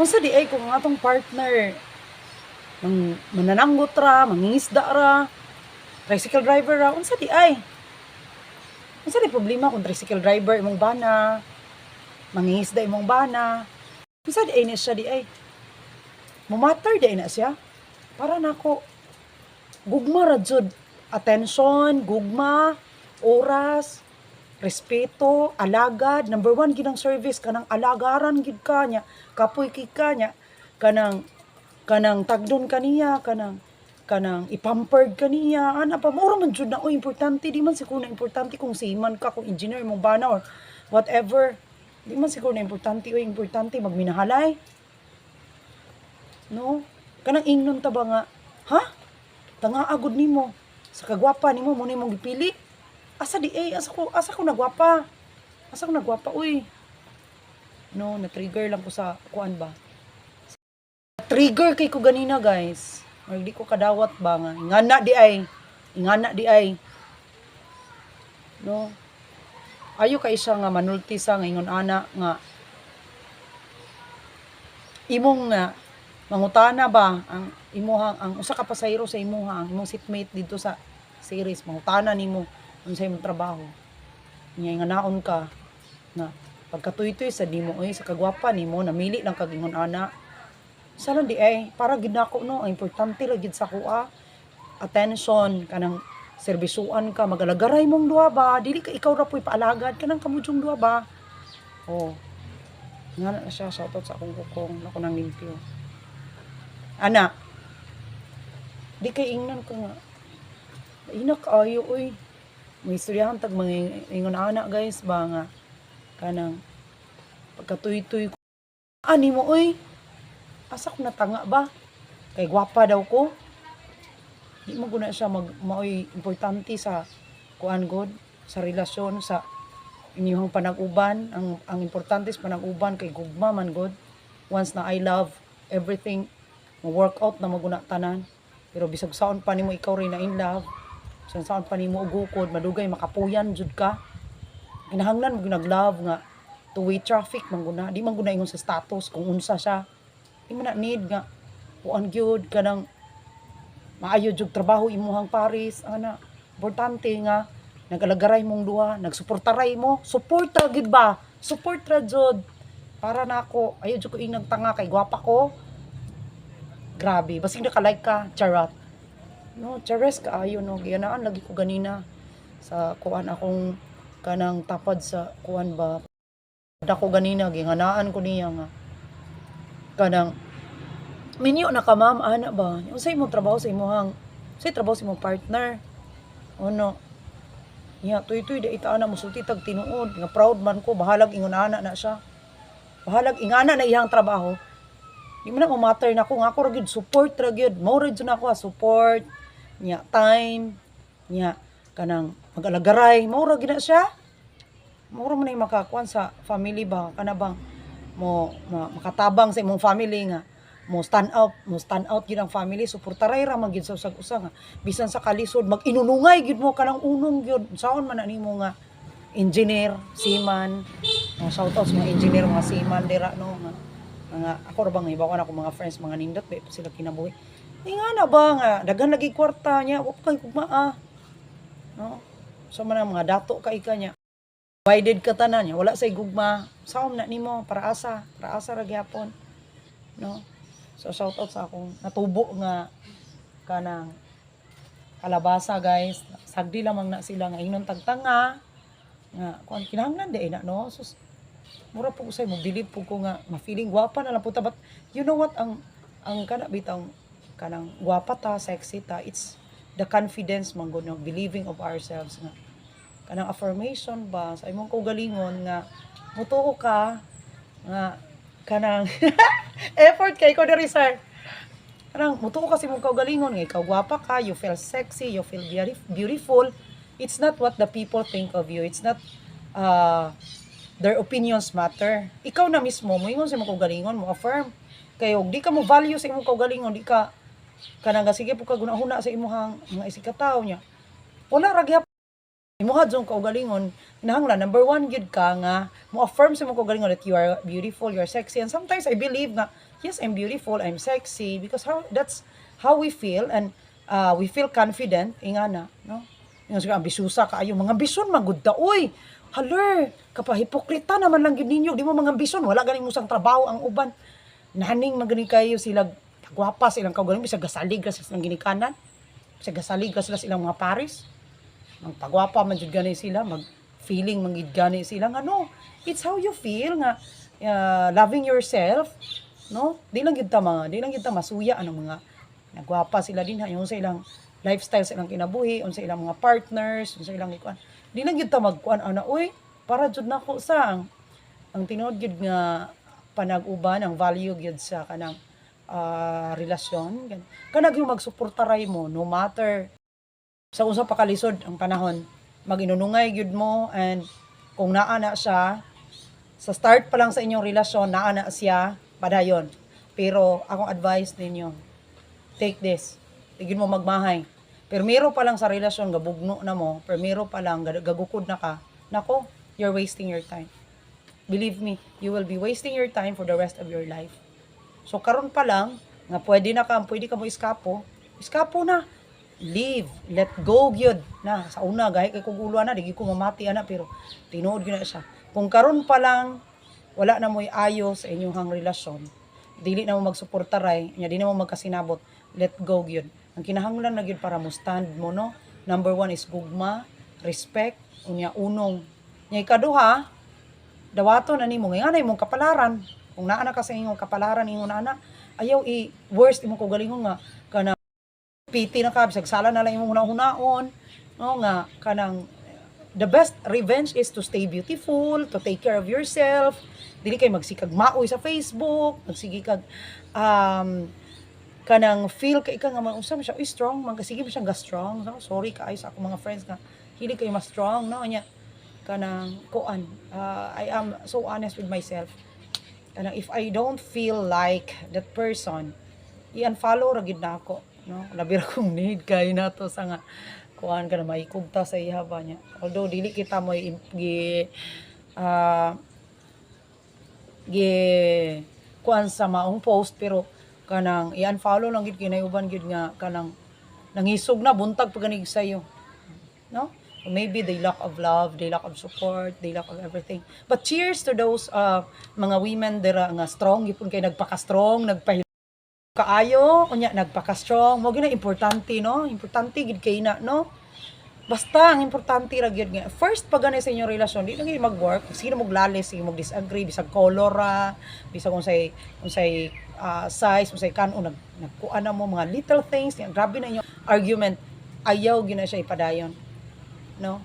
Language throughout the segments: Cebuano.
Unsa diay kung ang atong partner mang manananggot ra, mangingisda ra, tricycle driver ra, unsa diay? Unsa di problema kung tricycle driver imong bana, mangingisda imong bana? Unsa diay ni siya diay? Mumatter diay na siya? Para nako, gugma ra jud, attention, gugma, oras, respeto, alagad. Number one gid ang service, kanang alagaran gid ka niya, kapoy kay ka niya, kanang tagdon kaniya, kanang ipampered kaniya, ana pa, mura man jud na, oy, importante. Di man siguro na importante kung seaman ka, kung engineer mong bana or whatever. Di man siguro na importante, oy, importante magminahalay. No? Kanang ingnon ta ba nga, ha? Tanga agud nimo. Sa kagwapa nimo mo nimong gipili. Asa di eh, asa ko nagwapa? Asa ko nagwapa, uy? No, na-trigger lang ko sa kuan ba. Trigger kay ko ganina, guys. Or di ko kadawat ba nga. Ingana diay. Ingana diay. No. Ayo kay siya nga manulti sa nga ingon ana nga imong nga mangutana ba ang imuhang, ang usa ka pasahero sa imuha, ang imong seatmate dito sa series, mangutana nimo unsa imong trabaho niya, nga naon ka nga pagkatuytoy sa nimo, oy, sa kagwapa nimo namili lang kag ingon ana sa lang diay. Para gid nako, no, ang importante ra gid sa kuha, attention, kanang serbisuan ka, magalagaray mong duha ba, dili ka ikaw ra po'y paalagad, kanang kamujong duha ba. Oh, nga na siya. Shoutout sa akong kukong nako nang limpyo ana. Di kay ingnan ko nga ina kaayo, oy, may istoryahan tag mga ingon ana, guys, ba nga kanang pagkatuytoy ko ani mo, oy, asa ko natanga ba kay gwapa daw ko. Di mo guna siya mag maoy importante sa kuan god, sa relasyon, sa inyong panag-uban. Ang importante sa panag-uban kay gugma man god. Once na I love, everything mo work out na maguna tanan. Pero bisag saon pa nimo ikaw rin na in love, bisan saon pa nimo og hukod, madugay makapuyan jud ka. Kinahanglan mo nag-love nga two-way traffic man guna. Di man guna ingon sa status kung unsa siya. Di man na need nga kuan gyud, kanang maayo jud trabaho imuhang pares ana. Importante nga nagalagaray mong duha, nagsuportaray mo, support ra gid ba, support ra jud. Para nako, ayo jud ko inag tanga kay gwapa ko. Grabe, basig naka-like ka, charot. No, chares kaayo, no. Gianaan lagi ko ganina sa kuan, akong kanang tapad sa kuan ba. Dako ganina ginganaan ko niya nga kanang minyo na ka, ma'am, ana ba. Unsay imong trabaho sa imuhang, unsay trabaho sa imong partner? Ono. Nya tuy-tuy di ita ana, musulti tag tinuod nga proud man ko, bahalag ingon ana na siya. Bahalag ingana na iyang trabaho. Di man na mo matter na ko nga ako ra gyud, support ra gyud. Mo ra gyud na ako, ah, support nya, time nya, kanang mag-alagaray, mao ra gyud na siya. Mao ra man ay makakuan sa family ba, kana bang mo makatabang sa imong family nga mo stand out gyud ang family, suportaray ra man gyud sa usag usa nga bisan sa kalisod mag-inunungay gyud mo, kanang unong gyud saon man na nimo nga engineer, seaman. Mga shout out sa mga engineer, mga seaman dira, no, nga mga ako ra bang iba ko na akong mga friends, mga nindot ba sila kinabuhi. Di nga na ba nga daghan lagi kwarta niya, wa pa kay gugmaa, no? So man ang mga dato kay ka niya, provided ka tanan niya, wala say gugma, saom na nimo? Para asa ra gyapon, no? So shout out sa akong natubo nga kanang kalabasa, guys. Sagdi lamang na sila nga ingnon tagtanga nga kuan, kinahanglan di na, no? So mura po ko say mo believe po ko nga ma-feeling gwapa na lang po ta. But you know what, ang kana bitang kanang gwapa ta, sexy ta, it's the confidence man gud, no, believing of ourselves nga kanang affirmation ba sa imong kaugalingon nga mutuo ka nga kanang effort kay ko diri, sir, kanang mutuo ka sa imong kaugalingon nga ikaw gwapa ka, you feel sexy, you feel beautiful. It's not what the people think of you. It's not their opinions matter. Ikaw na mismo moingon sa imong kaugalingon, mo affirm kay og di ka mo value sa imong kaugalingon, di ka kanang sige po ka gunahuna sa imong mga isigkatawo niya, wala ra gyapon. Imuha jud kaugalingon, kinahanglan number one gyud ka nga mo affirm sa imong kaugalingon that you are beautiful, you are sexy. And sometimes I believe nga, yes, I'm beautiful, I'm sexy, because how that's how we feel and we feel confident ingana, no? Yung siguro ambisyosa kaayo, mga ambisyon man gud ta, uy. Haler, kapahipokrita naman lang gyud ninyo, di mo mga ambisyon, wala ganing musang trabaho ang uban. Naning man gani kayo sila gwapa sa ilang kaugalingon, bisag gasalig ra sa ilang ginikanan. Bisag gasalig ra sila sa ilang mga pares. Magpagwapa man jud gani sila, mag feeling man gid gani sila nga, no. It's how you feel nga loving yourself, no? Di lang gyud ta masuya anong mga nagwapa sila din ha, yung sa ilang lifestyle, sa ilang kinabuhi, unsa ilang mga partners, unsa ilang ikuan. Di lang gyud ta magkuan ana, uy, para jud nako sa ang tinuod gyud nga panag-uban ang value gyud sa kanang relasyon. Kanang yung magsuportaray mo no matter sa usa pa kalisod ang panahon, maginunungay gyud mo. And kung naa na siya sa start pa lang sa inyong relasyon, naa na siya, padayon. Pero akong advice ninyo, take this, tigin mo magmahay. Pero pa lang sa relasyon gabugno na mo, primero pa lang gagukod na ka, nako, you're wasting your time. Believe me, you will be wasting your time for the rest of your life. So karon pa lang nga pwede ka mo iskapo, iskapo na. Leave, let go gyud na. Sa una gahi kay kog ulo ana, di gyud ko mamati ana, pero tinuod gyud na siya. Kung karon pa lang wala na mo'y ayo sa inyong relasyon, dili na mo magsuportaray, nya di na mo magkasinabot, let go gyud. Ang kinahanglan na gyud para mo stand mo, no. Number one is gugma, respect, unya unong. Nya ikaduha, dawaton na nimo nga imong kapalaran. Kung naa na ka sa imong kapalaran ingon ana, ayaw i worst imong kaugalingon nga kana pity na ka, bisag sala na lang imong hunahunaon, no, nga kanang the best revenge is to stay beautiful, to take care of yourself. Dili kay magsikag maoy sa Facebook, magsige kag kanang feel kay ka nga unsa man siya, uy, strong man ka, sige man siya ga strong. So, sorry kaayo sa akong mga friends nga hili kay mas strong, no, nya kanang kuan, I am so honest with myself. Kanang if I don't feel like that person, i-unfollow ra gid na ako, no? Labi ra kong need kay nato sa nga kuan ka na maikugta sa iha ba niya. Although dili kita mo gi gi kuan sa maong post, pero kanang i-unfollow lang gid kinay uban gid nga kanang nangisog na buntag pag ganig sayo, no? Maybe they lack of love, they lack of support, they lack of everything. But cheers to those mga women dira nga strong gipon kay nagpaka-strong, nagpahil kaayo unya nagpaka-strong mo gyud na. Importante, no? Importante gid kay na, no? Basta ang importante ra gyud nga first pag gani sa inyong relasyon, di lang gyud mag-work, sige mo lalis, sige mo disagree, bisag color ra, bisag unsay size, unsay kan-on, nagkuan na mo mga little things, grabe na inyong argument, ayaw gyud na siya ipadayon, no?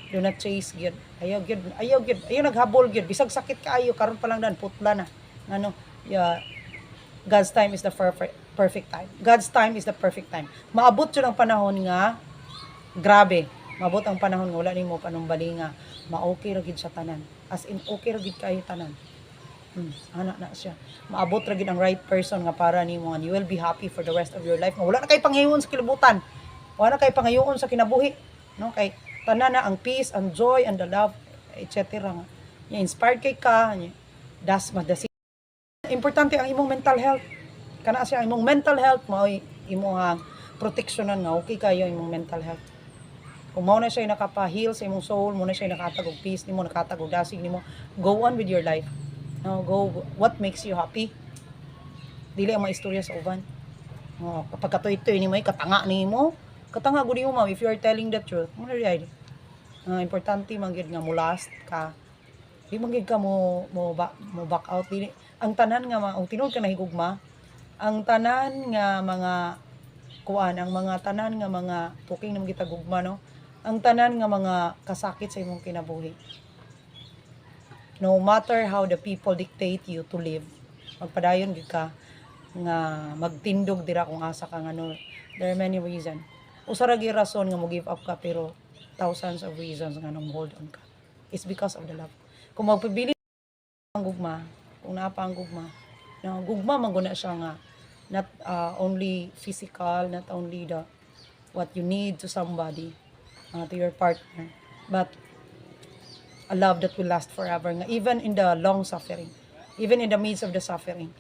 Do not chase gyud. Ayaw gyud, ayaw gyud, ayaw naghabol gyud, bisag sakit kaayo. Karon pa lang dan putla na ngano. Yeah, God's time is the perfect time. God's time is the perfect time. Maabot yun ang panahon nga grabe. Maabot ang panahon nga wala nimo panumbali nga ma-okay ra gid siya tanan. As in, okay ra gid kayo tanan. Ana na siya. Maabot ra gid ang right person nga para nimo and you will be happy for the rest of your life. Nga wala na kay panghiwon sa kalibutan. Wala na kay pangayoon sa kinabuhi. No, kay tanan na ang peace, ang joy, and the love, etc. Nga. Nya inspired kay ka, nya, das madasi. Importante ang imong mental health. Kana siya, imong mental health mao'y imong proteksyonan nga okay kayo imong mental health. Kung mao na siya nakapa-heal sa imong soul, mao na siya nakatag og peace nimo, nakatag og dasig nimo, go on with your life. No, go what makes you happy. Dili ang mga istorya sa uban. Oh, kapag katuy-tuy nimo, ay katanga nimo. Katanga gud nimo, ma'am, if you are telling the truth. Mo na di. Importante man gyud nga mo last ka. Di man gyud ka mo back out dili. Ang tanan nga mga ang tinuod ka nahigugma, ang tanan nga mga kuan, ang mga tanan nga mga tuking naman kita gugma, no? Ang tanan nga mga kasakit sa imong kinabuhi. No matter how the people dictate you to live, magpadayon gyud ka nga magtindog dira kung asa ka nga, no? There are many reason. Usa ra gyud rason nga mo give up ka, pero thousands of reasons nga nang hold on ka. It's because of the love. Kung magpabili ang gugma, kung naa pa ang gugma, no, gugma man guna siya nga not only physical, not only the what you need to somebody, to your partner. But a love that will last forever nga even in the long suffering, even in the midst of the suffering,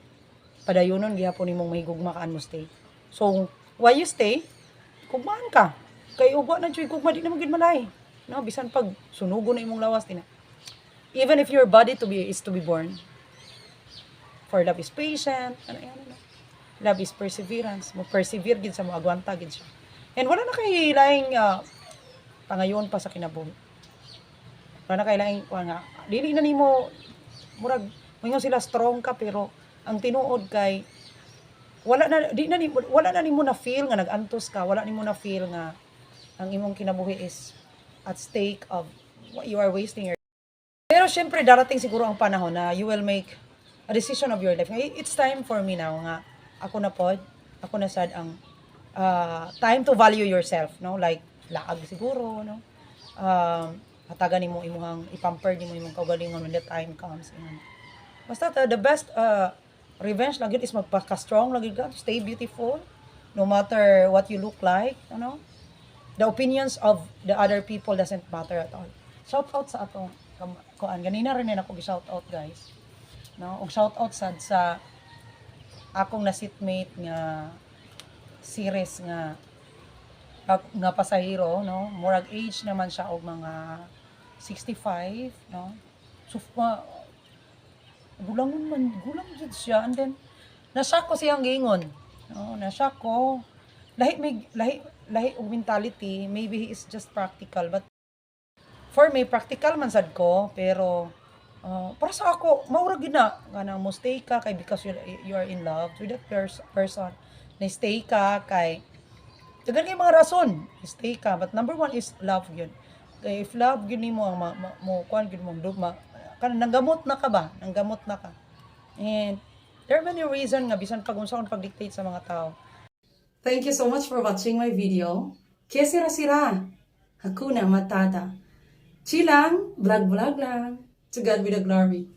padayonon gihapon nimong mahigugma ka mo stay. So, why you stay? Gugmaan ka. Kay ug wa na juy gugma, di na man malay. No, bisan pag sunugo na imong lawas tina. Even if your body to be is to be born. For love is patient, ano yan, ano. Love is perseverance. Mo persevere gid sa mo agwanta gid siya. And wala na kay laing pangayon pa sa kinabuhi. Wala na kay laing kuan nga dili na nimo, murag moingon sila strong ka, pero ang tinuod kay wala na di na nimo, wala na nimo na feel nga nag-antos ka, wala nimo na feel nga ang imong kinabuhi is at stake of what you are wasting your. Pero syempre darating siguro ang panahon na you will make a decision of your life. Nga, it's time for me now nga ako na pod, ako na sad ang time to value yourself, no? Like laag siguro, no? Hatagan nimo imuhang ipamper nimo imong kaugalingon when the time comes. Ingon. Basta the best revenge lang gyud is magpaka-strong lang gyud ka, stay beautiful no matter what you look like, ano? The opinions of the other people doesn't matter at all. Shout out sa atong kuan ganina rin ako gi-shout out, guys. No, og shout out sad sa akong na seatmate nga series nga pasahero, no? Murag age naman siya og mga 65, no? So gulangon man, gulang jud siya, and then na-shock ko siyang giingon, no? Na-shock ko, lahi may lahi lahi og mentality. Maybe he is just practical, but for me practical man sad ko, pero para sa ako maura gyud na nga mo stay ka kay because you are in love with that person, na stay ka kay daghan kay mga rason stay ka, but number one is love yun. Kay if love gyud nimo ang mo kuan gyud mo dugma kan, nanggamot na ka ba, nanggamot na ka. And there are many reason nga bisan pag unsaon pag-dictate sa mga tao. Thank you so much for watching my video. Que sera sera. Hakuna Matata. Chill lang, vlog vlog lang. To God be the glory.